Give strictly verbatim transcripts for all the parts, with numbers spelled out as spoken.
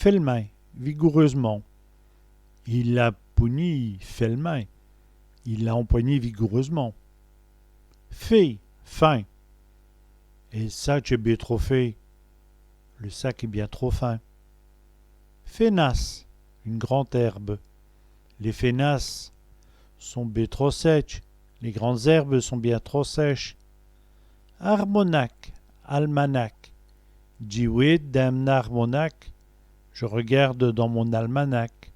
fèlmint, vigoureusement. I l'a pougnî fèlmint. Il l'a empoigné vigoureusement. Fé, fin. Èl satch èst bén trop fé. Le sac est bien trop fin. Fénasse, une grande herbe. Lès fénasses sont bén trop sètches. Les grandes herbes sont bien trop sèches. Armonaque, almanach. Dji wéte dins m'n armonaque. Je regarde dans mon almanach.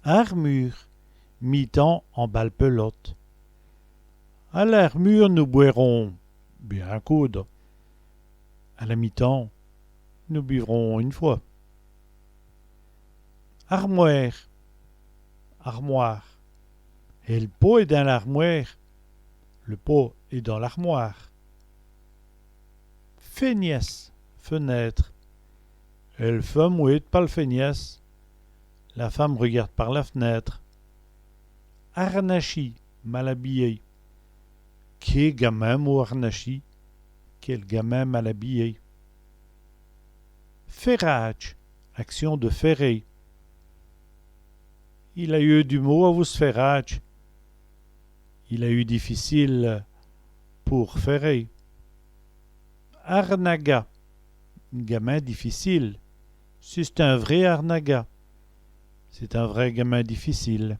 Armûre, mi-temps en balle-pelote. À l'Armûre, nous bwèrons bén in côp. À la mi-temps, nous buvrons une fois. Armwêre, armoire. Èl pot èst dins l'armwêre. Le pot est dans l'armoire. Fènièsse, fenêtre. Èl feume wéte pa l' fènièsse. La femme regarde par la fenêtre. Arnachî, mal habillé. Qué gamin mau arnachî. Quel gamin mal habillé. Fèrâdje, action de ferrer. Il a yeû du mau avou s' fèrâdje. Il a eu difficile pour ferrer. Arnaga, gamin difficile. C'è-st-in vré arnaga. C'est un vrai gamin difficile.